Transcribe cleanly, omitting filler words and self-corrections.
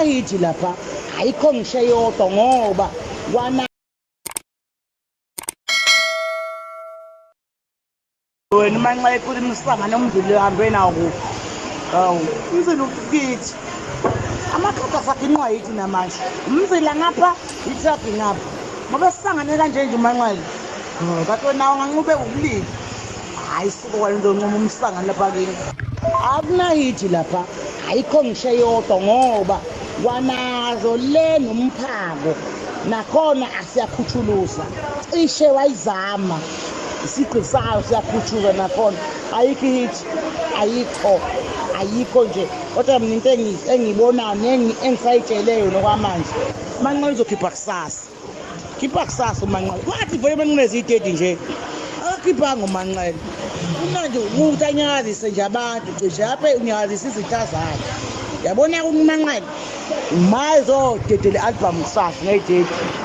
Akunayithi lapha, ayikho ngisho eyodwa ngoba kwana wena uma nxa equla imisangano umzila uhambe nawo kuphi? Hawu, umzila ukithi amakhakha sakhe inqwa yithi namanje, umzila ngapha, ithrakhi ngapha, ngoba sisangane kanje nje umanxele kanti wena unganqubeka ukulili. Hhayi, suka wena uzoncoma umsangano lapha kini. Akunayithi lapha, ayikho ngisho eyodwa ngoba kwanazo le nomphako nakhona asiyakhuthuluza, cishe wayizama isigqi sayo siyakhutshuza nakhona, ayikho ihit, ayikho, ayikho nje. Kodwa mina into engiyibonayo engisayitsheleyo nokwamanje, uManqele uzokhipha kusasa, khipha kusasa uManqele. Wathi vele uManqele ziyi-30 nje, akakhiphanga uManqele. Kumanje ukuthi anyakazise nje abantu, cishe aphe unyakazise izitha zakhe. Yabona uManqele mayezodedela i-albhamu kusasa ngeyi-30.